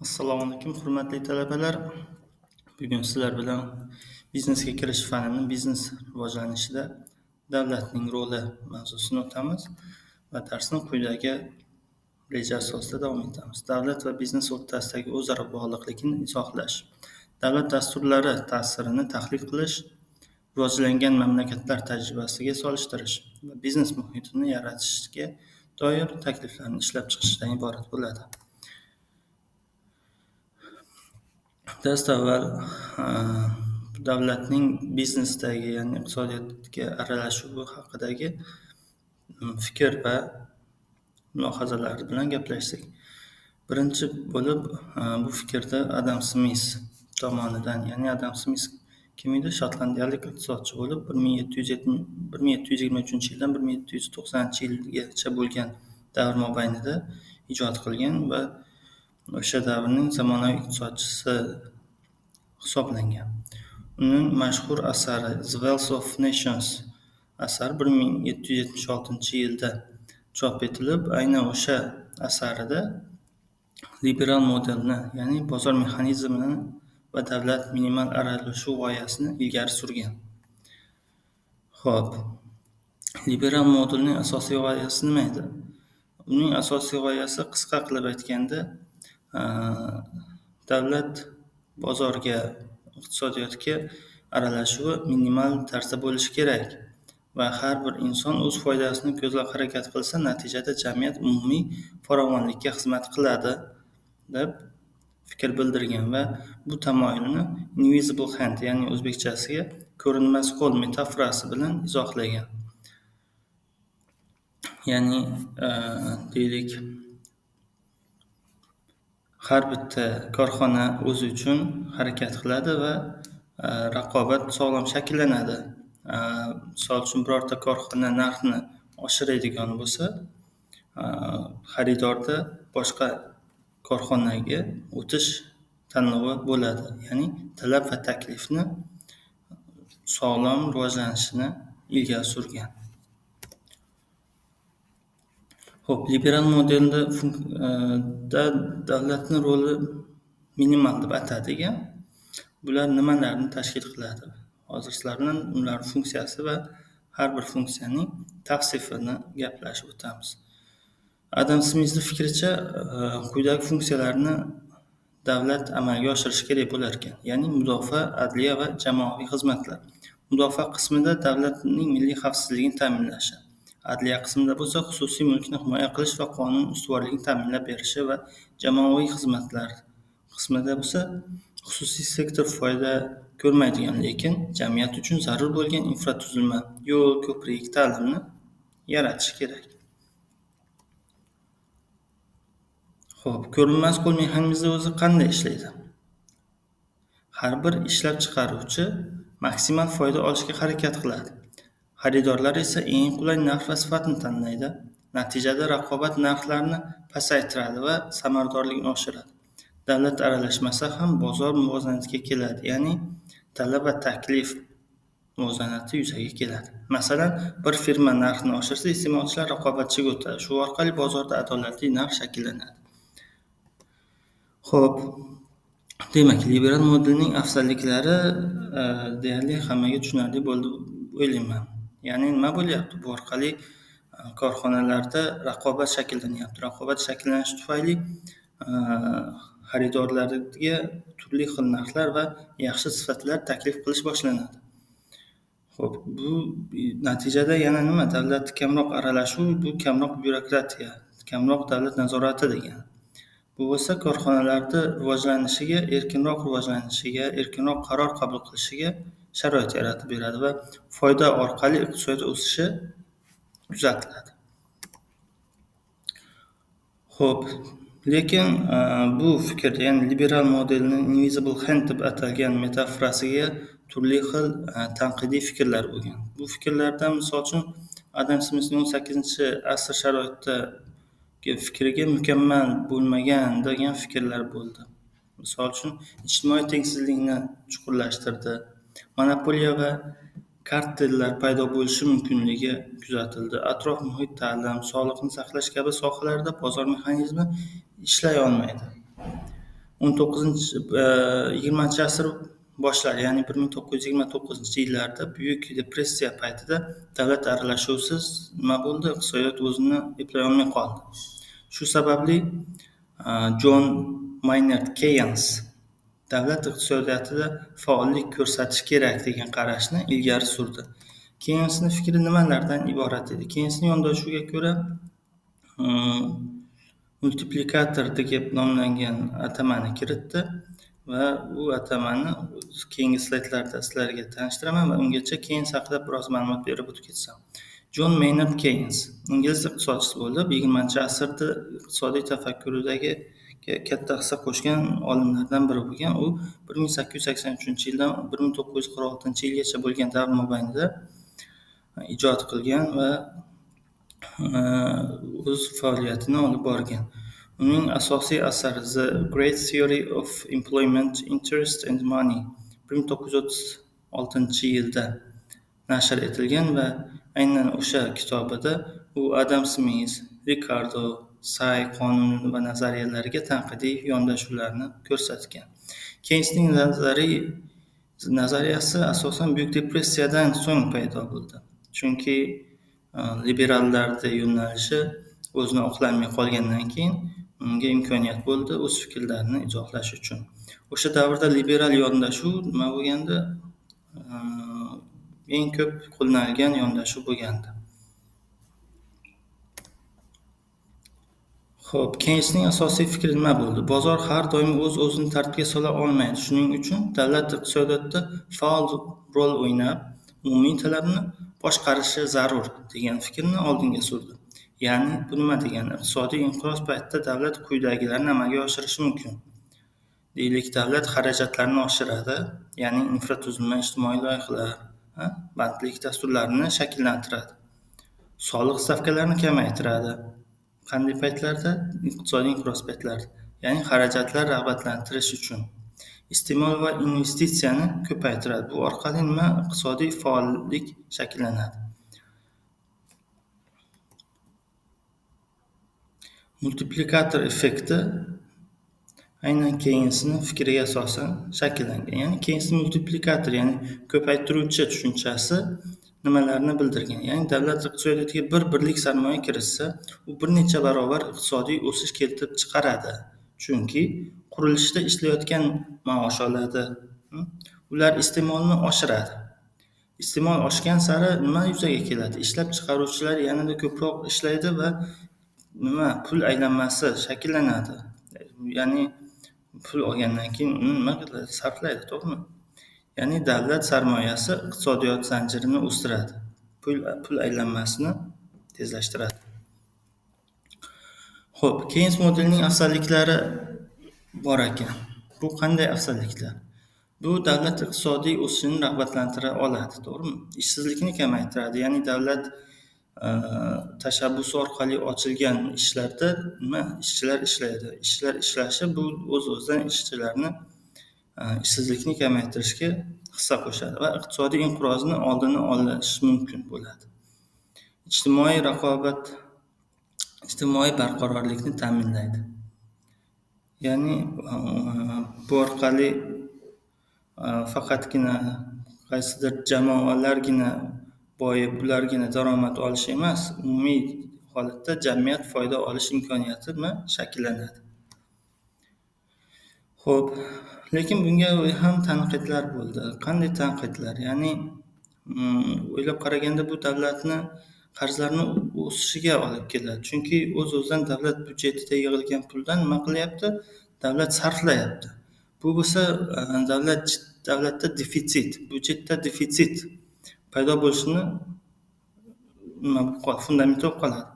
Assalomu alaykum, hurmatli talabalar. Bugun sizlar bilan biznesga kirish fanini biznes rivojlanishida davlatning roli mavzusini o'tamiz va darsni quyidagi reja asosida davom etamiz. Davlat va biznes o'rtasidagi o'zaro bog'liqlikni izohlash, davlat dasturlari ta'sirini tahlil qilish, rivojlangan mamlakatlar tajribasiga solishtirish va biznes muhitini yaratishga doir takliflarni ishlab chiqishdan iborat bo'ladi. Dastavval davlatning biznesdagi, ya'ni iqtisodiyotga aralashuvi haqidagi fikr va mulohazalar bilan gaplashsak. Birinchi bo'lib bu fikrda Adam Smith tomonidan, ya'ni Adam Smith kim edi? Shotlandiyalik iqtisodchi bo'lib, 1723-yildan 1790-yilgacha bo'lgan davr mobaynida ijod qilgan va o'sha davrning zamonaviy iqtisodchisi hisoblangan. Uning mashhur asari The Wealth of Nations asari 1776-yilda chop etilib, aynan o'sha asarida liberal modelni, ya'ni bozor mexanizmini va davlat minimal aralashuv g'oyasini ilgari surgan. Xo'p, liberal modelning asosiy g'oyasi nima edi? Uning asosiy g'oyasi qisqa qilib aytganda, davlat bozorga, iqtisodiyotga aralashuvi minimal tarzda bo'lishi kerak va har bir inson o'z foydasini ko'zlab harakat qilsa, natijada jamiyat umumiy farovonlikka xizmat qiladi deb fikr bildirgan va bu tamoyilni invisible hand, ya'ni o'zbekchasiga ko'rinmas qo'l metaforasi bilan izohlagan. Ya'ni deylik, har bitta korxona o'zi uchun harakat qiladi va raqobat sog'lom shakllanadi. Misol uchun, birorta korxona narxni oshiradigan bo'lsa, xaridorda boshqa korxonaga o'tish tanlovi bo'ladi. Ya'ni talab va taklifni sog'lom rivojlanishini ilgari surgan. Xo'p, liberal modelda davlatning roli minimal deb atadik. Bular nimalarni tashkil qiladi? Hozir sizlar bilan ular funksiyasi va har bir funksiyaning tavsifini gaplashib o'tamiz. Adam Smithning fikricha, quyidagi funksiyalarni davlat amalga oshirishi kerak bo'lar ekan. Ya'ni mudofaa, adliya va jamoaviy xizmatlar. Mudofaa qismida davlatning milliy xavfsizligini ta'minlashi, adliya qismida bo'lsa xususiy mulkni himoya qilish va qonun ustuvorligini ta'minlab berishi va jamoaviy xizmatlar qismida bo'lsa xususiy sektor foyda ko'rmaydigan, lekin jamiyat uchun zarur bo'lgan infratuzilma, yo'l, ko'prik, ta'limni yaratishi kerak. Xo'p, ko'rinmas qo'l mexanizmi o'zi qanday ishlaydi? Har bir ishlab chiqaruvchi maksimal foyda olishga harakat qiladi. Xaridorlar esa eng qulay narx va sifatni tanlaydi. Natijada raqobat narxlarni pasaytiradi va samaradorlikni oshiradi. Davlat aralashmasa ham bozor muvozanatga keladi, ya'ni talab va taklif muvozanati yuzaga keladi. Masalan, bir firma narxni oshirsa, iste'molchilar raqobatchiga o'tadi. Shu orqali bozorda adolatli narx shakllanadi. Xo'p, demak, liberal modelning afzalliklari deyarli hammaga tushunarli bo'ldi o'ylayman. Ya'ni nima bo'lyapti? Bu orqali korxonalarda raqobat shakllanyapti. Raqobat shakllanishi tufayli xaridorlarga turli xil narxlar va yaxshi sifatlar taklif qilish boshlanadi. Xo'p, bu natijada yana nima? Davlat kamroq aralashuv, bu kamroq byurokratiya, kamroq davlat nazorati degani. Bu bo'lsa korxonalarda rivojlanishiga, erkinroq rivojlanishiga, erkinroq qaror qabul qilishiga sharoit yaratib beradi va foyda orqali iqtisodiy o'sishi kuzatiladi. Xo'p, lekin bu fikr, ya'ni liberal modelning invisible hand deb atalgan metaforasiga turli xil tanqidiy fikrlar bo'lgan. Bu fikrlardan misol uchun Adam Smithning 18-asr sharoitidagi fikriga mukammal bo'lmagan degan fikrlar bo'ldi. Misol uchun, ijtimoiy tengsizlikni chuqurlashtirdi. Monopoliya va kartellar paydo bo'lishi mumkinligi kuzatildi. Atrof-muhit, ta'lim, sog'liqni saqlash kabi sohalarda bozor mexanizmi ishlay olmaydi. 19-20 asr boshlari, ya'ni 1929-yillarda Buyuk depressiya paytida davlat aralashuvisiz nima bo'ldi? Iqtisodiyot o'zini eplay olmay qoldi. Shu sababli Jon Maynard Keynes davlat iqtisodiyotida faollik ko'rsatish kerak degan qarashni ilgari surdi. Keynesning fikri nimalardan iborat edi? Keynesning yondashuviga ko'ra multiplikator deb nomlangan atamani kiritdi va u atamani keyingi slaydlarda sizlarga tanishtiraman va ungacha Keynes haqida biroz ma'lumot berib o'tib ketsam. Jon Maynard Keynes ingliz iqtisodchisi bo'lib, 20-asrda iqtisodiy tafakkuridagi katta hissa qo'shgan olimlardan biri bo'lgan. U 1883-yildan 1946-yilgacha bo'lgan davr mobaynida ijod qilgan va o'z faoliyatini olib borgan. Uning asosiy asari The Great Theory of Employment, Interest and Money 1936-yilda nashr etilgan va aynan o'sha kitobida u Adam Smith, Ricardo, Say qonuni va nazariyalariga tanqidiy yondashuvlarni ko'rsatgan. Keynesning nazariyasi asosan Buyuk depressiyadan so'ng paydo bo'ldi. Chunki liberallarning yo'nalishi o'zini oqlanmay qolgandan keyin unga imkoniyat bo'ldi o'z fikrlarini izohlash uchun. O'sha davrda liberal yondashuv nima bo'lgandi? Eng ko'p qo'llanilgan yondashuv bo'lgandi. Xo'p, Keynesning asosiy fikri nima bo'ldi? Bozor har doim o'z-o'zini tartibga sola olmaydi. Shuning uchun davlat iqtisodiyotda faol rol o'ynab, umumiy talabni boshqarishi zarur degan fikrni oldinga surdi. Ya'ni bu nima degani? Iqtisodiy inqiroz paytida davlat quyidagilarni amalga oshirishi mumkin. Deylik, davlat xarajatlarni oshiradi, ya'ni infratuzilma, ijtimoiy loyihalar, bandlik dasturlarini shakllantiradi. Soliq stavkalarini kamaytiradi. Qanday paytlarda? Iqtisodiy inqiroz paytlarida. Ya'ni xarajatlar rag'batlantirish uchun. Iste'mol va investitsiyani ko'paytiradi. Bu orqali nima? Iqtisodiy faollik shakllanadi. Multiplikator effekti aynan Keynesning fikriga asosan shakllangan. Ya'ni Keynesning multiplikator, ya'ni ko'paytiruvchi tushunchasi nimalarni bildirgan? Ya'ni davlat iqtisodiyotiga bir birlik sarmoya kiritsa, u bir necha barobar iqtisodiy o'sish keltirib chiqaradi. Chunki qurilishda ishlayotgan maosh oladi. Ular iste'molni oshiradi. Iste'mol oshgan sari nima yuzaga keladi? Ishlab chiqaruvchilar yanada ko'proq ishlaydi va nima? Pul aylanmasi shakllanadi. Ya'ni pul olgandan keyin uni nima qiladi? Sarflaydi, to'g'rimi? Ya'ni davlat sarmoyasi iqtisodiyot zanjirini o'stiradi. Pul aylanmasini tezlashtiradi. Xo'p, Keynes modelining afzalliklari bor ekan. Bu qanday afzalliklar? Bu davlat iqtisodiy o'sishini rag'batlantira oladi, to'g'rimi? Ishsizlikni kamaytiradi. Ya'ni davlat tashabbusi orqali ochilgan ishlarda nima? Ishchilar ishlaydi. Ishchilar ishlashi bu o'z-o'zidan ishchilarni ishsizlikni kamaytirishga hissa qo'shadi va iqtisodiy inqirozni oldini olish mumkin bo'ladi. Ijtimoiy raqobat, ijtimoiy barqarorlikni ta'minlaydi. Ya'ni bu orqali faqatgina qaysidir jamoalargina boyib, ulargina daromad olish emas, umumiy holatda jamiyat foyda olish imkoniyati shakllanadi. Xo'p, lekin bunga ham tanqidlar bo'ldi. Qanday tanqidlar? Ya'ni o'ylab qaraganda bu davlatni qarzlarni o'sishiga olib keladi. Chunki o'z-o'zidan davlat byudjetida yig'ilgan puldan nima qilyapti? Davlat sarflayapti. Bu bo'lsa davlatda defitsit, byudjetda defitsit paydo bo'lishini nima fundamenti bo'lib qoladi.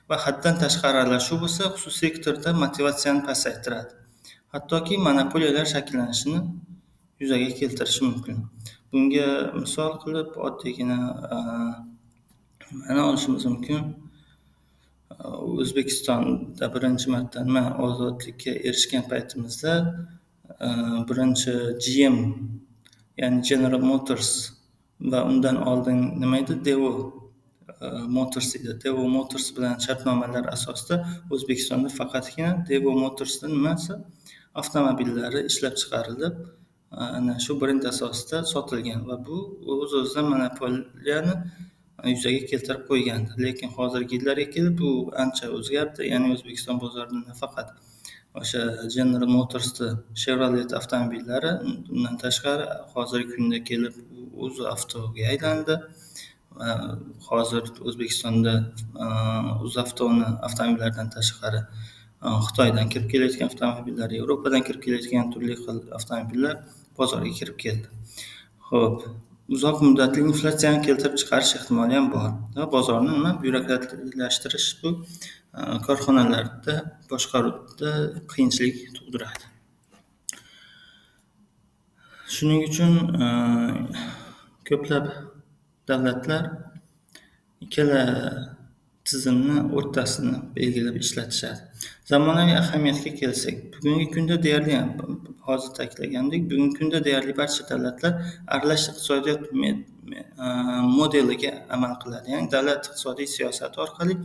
Va haddan tashqari aralashuv bo'lsa xususiy sektorda motivatsiyani pasaytiradi. Hattoki monopoliyalar shakllanishini yuzaga keltirishi mumkin. Bunga misol qilib oddiygina nimani olishimiz mumkin? O'zbekistonda birinchi marta nima ozodlikka erishgan paytimizda birinchi GM, ya'ni General Motors va undan oldin nima edi? Daewoo Motors edi. Daewoo Motors bilan shartnomalar asosida O'zbekistonda faqatgina Daewoo Motorsda nimasi? avtomobillari ishlab chiqarilib, ana shu brend asosida sotilgan va bu o'z-o'zidan monopoliyani yuzaga keltirib qo'ygandi. Lekin hozirgi yillarga kelib bu ancha o'zgardi. Ya'ni O'zbekiston bozorida nafaqat o'sha General Motors'ni Chevrolet avtomobillari, undan tashqari hozirgi kunda kelib UzAvtoga aylandi. Hozir O'zbekistonda UzAvtoni avtomobillaridan tashqari Xitoydan kirib kelayotgan avtomobillar, Yevropadan kirib kelayotgan turli xil avtomobillar bozorga kirib keldi. Xo'p, uzoq muddatli inflyatsiyani keltirib chiqarish ehtimoli ham bor. Va bozorni nima byurokratlashtirish bu korxonalarda boshqaruvda qiyinchilik tug'diradi. Shuning uchun ko'plab davlatlar ikkala tizimni o'rtasini belgilab ishlatishadi. Zamonaviy ahamiyatga kelsak, bugungi kunda deyarli, hozir ta'kidlagandek, bugungi kunda deyarli barcha davlatlar aralash iqtisodiyot modeliga amal qiladi. Ya'ni davlat iqtisodiy siyosati orqali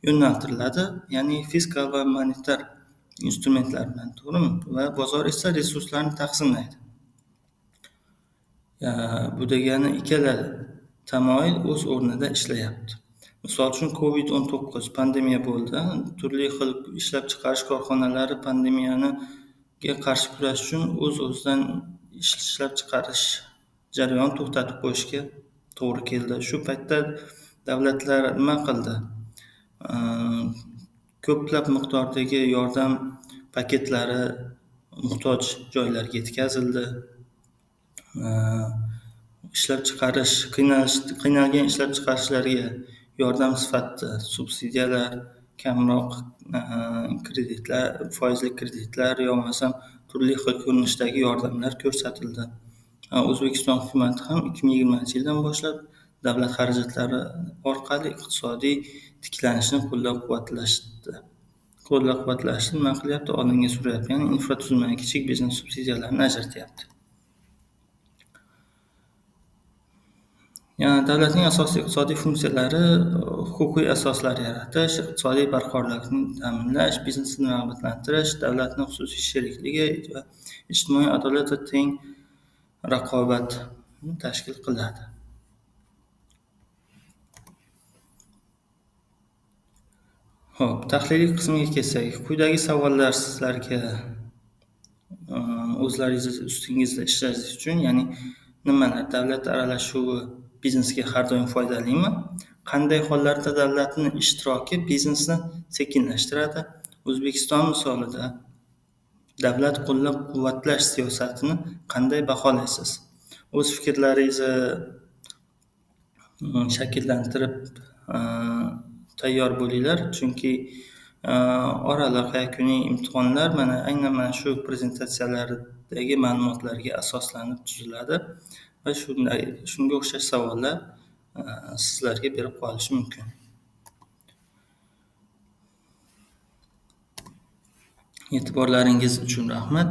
yo'naltiriladi, ya'ni fiskal va monetar instrumentlar bilan, to'g'rimi? Va bozor esa resurslarni taqsimlaydi. Bu degani ikkala tamoyil o'z o'rnida ishlayapti. Misol uchun COVID-19 pandemiya bo'ldi. Turli xil ishlab chiqarish korxonalari pandemiyaga qarshi kurashish uchun o'z-o'zidan ishlab chiqarish jarayonini to'xtatib qo'yishga to'g'ri keldi. Shu paytda davlatlar nima qildi? Ko'plab miqdordagi yordam paketlari muhtoj joylarga yetkazildi. Ishlab chiqarish qiynalgan ishlab chiqarishlarga yordam sifatida subsidiyalar, kamroq kreditlar, foizli kreditlar yo bo'lmasam turli xil ko'rinishdagi yordamlar ko'rsatildi. O'zbekiston hukumati ham 2020-yildan boshlab davlat xarajatlari orqali iqtisodiy tiklanishni qo'llab-quvvatlashdi. Qo'llab-quvvatlashni nima qilyapti? Oldinga suryapti. Ya'ni infratuzilmaga kichik biznes subsidiyalarini ajratyapti. Yana davlatning asosiy iqtisodiy funksiyalari huquqiy asoslar yaratish, iqtisodiy barqarorlikni ta'minlash, biznesni rag'batlantirish, davlatning xususiy sherikligi va ijtimoiy adolat va teng raqobatni tashkil qiladi. Xo'p, tahliliy qismiga kelsak, quyidagi savollar sizlarga o'zlaringiz ustingizda ishlash uchun, ya'ni nimalar davlat aralashuvi biznesga har doim foydalimi? Qanday hollarda davlatning ishtiroki biznesni sekinlashtiradi? O'zbekiston misolida davlat qo'llab-quvvatlash siyosatini qanday baholaysiz? O'z fikrlaringizni shakllantirib tayyor bo'linglar, chunki oraliq yakuniy imtihonlar mana aynan mana shu prezentatsiyalardagi ma'lumotlarga asoslanib tuziladi va shunga o'xshash savollar sizlarga berib qolishi mumkin. E'tiborlaringiz uchun rahmat.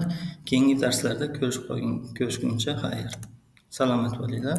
Keyingi darslarda ko'rishguncha xayr. Salomat bo'linglar.